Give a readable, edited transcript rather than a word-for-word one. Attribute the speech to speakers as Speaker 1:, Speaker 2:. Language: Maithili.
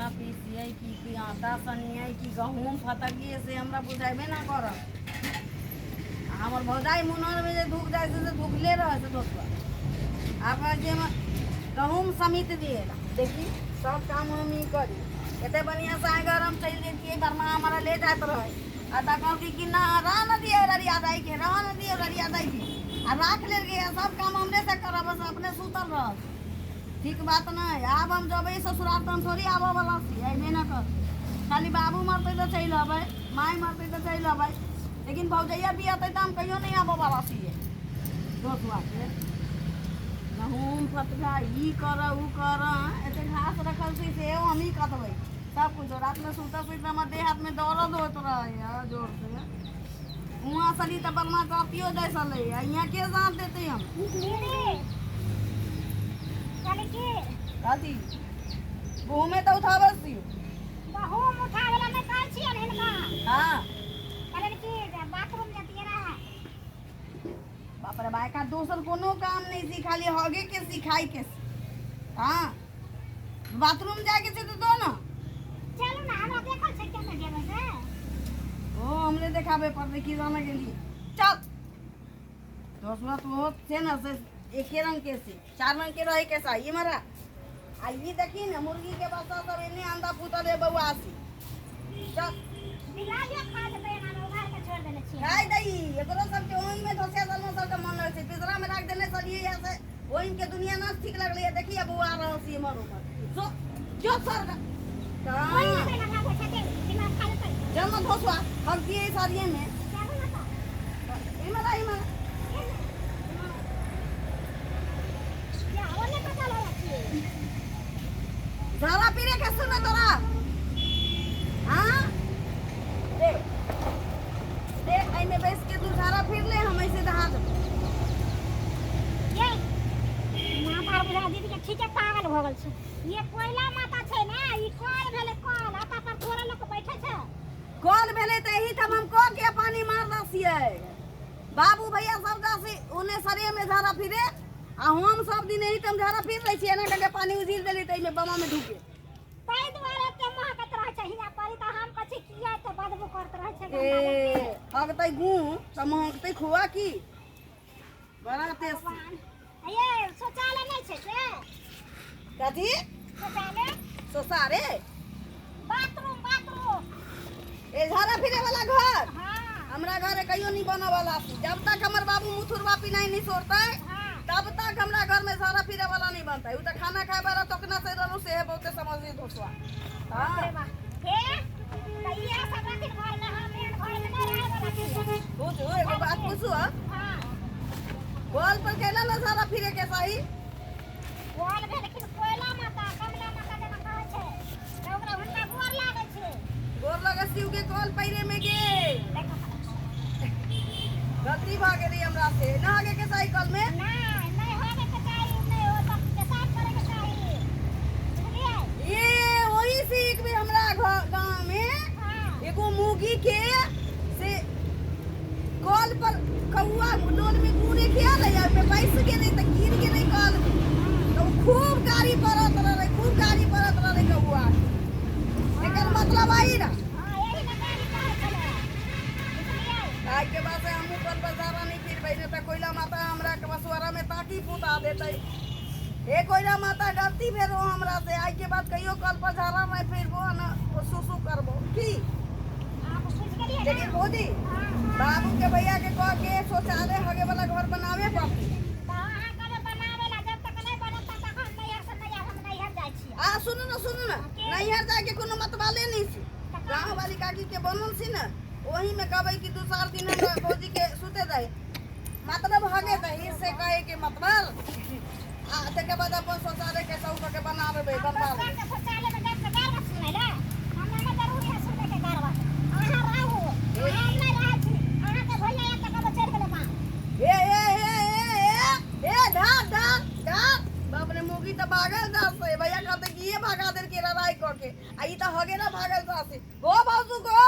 Speaker 1: आटा पीसियै कि कि आटा सनियै कि गहूँम फटकियै से हमरा बुझेबे ना करत। आ हमर भौजाइ मुनरमे जे धुक जाइ छै से धुकले रहै छै दोसर। आब जे गहूँम समित दिए देखी सब काम हम ही करी। एते बढ़िआँ से आइ घर हम चलि जैतियै, बर्मा हमरा ले जाइत रहै। आ तऽ कहलकै कि ना रह न दियै ररिया दाइके, रह न दियै ररिया दाइके। आ राख लेलकै आ सब काम हमरे से करब, बस अपने सुतल रहत। ठीक बात नहि। आब हम जबै ससुराल तऽ हम थोड़ी आबऽ वाला छी, अयबे न करबै। खाली बाबू मरतै तऽ चलि अबै, माय मरतै तऽ चलि अबै, लेकिन भौजैया बियातै तऽ हम कहियो नहि आबऽ वाला छियै। दोसुआके गहूँम फटका ई कर उ कर, एते घास रखल छै सेहो हमही कटबै सब कुछो। रातिमे सुतऽ सुति हमर देह हाथमे दर्द होइत रहैए जोरसँ। हुआँ सली तऽ बलमा कापियो जाइ छलै, आ हियाँ के साथ देतै हम?
Speaker 2: दीदी कहली की
Speaker 1: कथी गहूँमे तऽ उठाबै छी?
Speaker 2: गहूम उठाबै लए नहि कहै छियनि हिनका।
Speaker 1: हँ,
Speaker 2: कहलनि कि जे बाथरूम जतियै रहए।
Speaker 1: बाप रे बा, एकरा दोसर कोनो काम नहि छी, खाली हगे के सिखाई के छी। हँ, बाथरूम जायके छै तऽ दो ने।
Speaker 2: चलू ने, हमरा देखल छै, केने जेबै से।
Speaker 1: ओ हमरे देखाबे पड़तै की जाने गेलियै। चल दोसरा तो हो छै ने से एके रंग के छै, चार रंग के रहे के सही मरा। आ ई देखी ने मुर्गी के बच्चा सब एने अंडा फूटल है बौआसी। चल।
Speaker 2: बिलाइयो खा जेतै, एना मे उघार के छोड़ि देने छियै।
Speaker 1: खाइ दही एकरो सबके। ओहि में धोसिया सलमा सबके मन लगै छै। पिजरा में राख देने छलियै या से ओहि के दुनिया ना ठीक लगलै। देखिए बौआ रहल छी इमहर उमहर। जो जो सर।
Speaker 2: कोइ नहि लगा दे छथिन, दिमाग खा जेतै।
Speaker 1: चल ना धोसुआ, हक दिए सारिये में।
Speaker 2: चलू ने तऽ।
Speaker 1: इमहर आ, इमहर।
Speaker 2: या ओने कतऽ लऽ जाइ छियै?
Speaker 1: झाड़ा पीरे के सुन तोरा। हाँ, दे दे, एहिमे बैस के तू झाड़ा फिर ले, हम ऐसे दहा देबो।
Speaker 2: ये माता बुझा दीदी के ठीके पागल भऽ गेल छै। ये कोयला माता छै ने, ई कल भेलै कल, एतऽ पर थोड़े लोक बैठे छै।
Speaker 1: कल भेलै तऽ एही ठाम हम कऽ के पानी मार दऽ छियै। बाबू भैया सब दसी ओने सरे में झाड़ा फिरे, आ हम सब दिन एही ठाम झाड़ा फिर लै छियै। एना कऽ के पानी उझिल देली तऽ एहिमे बमा में ढुके।
Speaker 2: ताहि दुआरे एते महकैत रहै छै हियाँ परी। तऽ हम कहै छी किया एते बदबू करैत रहै छै?
Speaker 1: ए
Speaker 2: गन्दा लोकके।
Speaker 1: हगतै गू तऽ महकतै खोआ की बड़ा तेज।
Speaker 2: भगवान, ये शौचालय नहि छै से?
Speaker 1: कथी?
Speaker 2: शौचालय।
Speaker 1: सोसारे?
Speaker 2: Bathroom, bathroom.
Speaker 1: ए झाड़ा फिरे वाला घर?
Speaker 2: हाँ।
Speaker 1: हमरा घरे कहियो नहीं बने वाला छी। जब तक हमर बाबू मुथुरवा पिनाइ नहीं छोड़तै तब तक हमरा घर में झाड़ा फिरे वाला नहीं बनतै। उ तऽ खाना खाए वाला तोकना से रहलू से बहुते समझ धोसवा।
Speaker 2: बाप रे बाप, हे तऽ इएह सब रहथिन घरमे, हम एहन घरमे नहि रहै वाला छियै।
Speaker 1: पूछू एगो बात पूछू? हाँ।
Speaker 2: हाँ।
Speaker 1: कॉल पर केना ना झाड़ा फिरे के सही?
Speaker 2: कल भेलखिन कोयला माता, कमला माता जेना कहै छै, तऽ ओकरा हुनका गोर लागै छै।
Speaker 1: गोर लगै शिव के कॉल पैरे में गे। गलती भऽ गेलै हमरा से। ना आगे के सही कॉल में?
Speaker 2: नहि, नहि होबे के चाही, नहि हो तऽ पेशाब करे के चाही, बुझलियै?
Speaker 1: ये वही से एक बेर हमरा घर गाँव में एगो मुर्गी के से कल पर कौआ डोल में गुड़े खिया लै ओहिमे बैस गेलै तऽ गिर गेलै कल में, तऽ ओ खूब गाड़ी पड़त रहलै, खूब गाड़ी पड़त रहलै कौआ के। एकर मतलब आई ना।
Speaker 2: हाँ, एही ने गाड़ी कहै छलै, बुझलियै?
Speaker 1: आइ के बाद से हमहूँ कल पर जारा नहीं फिरबै, नहि तऽ कोयला माता हमरा के बसुआरा में ताकी पुता देतै। हे कोयला माता, गलती भेल हो हमरा से। आइ के बाद कहियो कल पर झाड़ा नहीं फिरबो न सुसु करबो की।
Speaker 2: आब बुझि गेलियै ने?
Speaker 1: लेकिन भौजी,
Speaker 2: हाँ।
Speaker 1: बाबू के भैया के कह के शौचालय हगे वाला घर बनावे पड़तै।
Speaker 2: तऽ अहाँ कहबै बनाबै ला, जब तक नहि बनत तब तक हम नैहर से नहि आयब, हम नैहर जाइ छियै।
Speaker 1: आ सुनू ने, सुनू ने।
Speaker 2: के?
Speaker 1: नैहर जाके कोनो मतवाले नहीं छै। गाँव वाली काकी के बनल छी ने, ओही में कहबै कि दू चार दिन हमरा भौजी के सुते दही, मतलब हगे दही से कहे के मतलब, आ तकर बाद अपन शौचालय के सब के बना लेबै,
Speaker 2: हम
Speaker 1: बनवा
Speaker 2: दोसरा
Speaker 1: लेबै।
Speaker 2: के शौचालय में जाके गार सुनै ला हमरा नहि जरूरी है सुनै के गार। अहाँ रहू, हम नहि रहै छी। अहाँके भैया एक टका पर चढ़ि गेलै गाँव।
Speaker 1: ए ए ए ए ए ए, धार धार धार। बाप रे, मुगी तऽ भागल जासे। भैया कहते कि ये भागा देल के लड़ाई कऽ के, आ ई तऽ हगे ना भागल जासे। गो भौसु गो।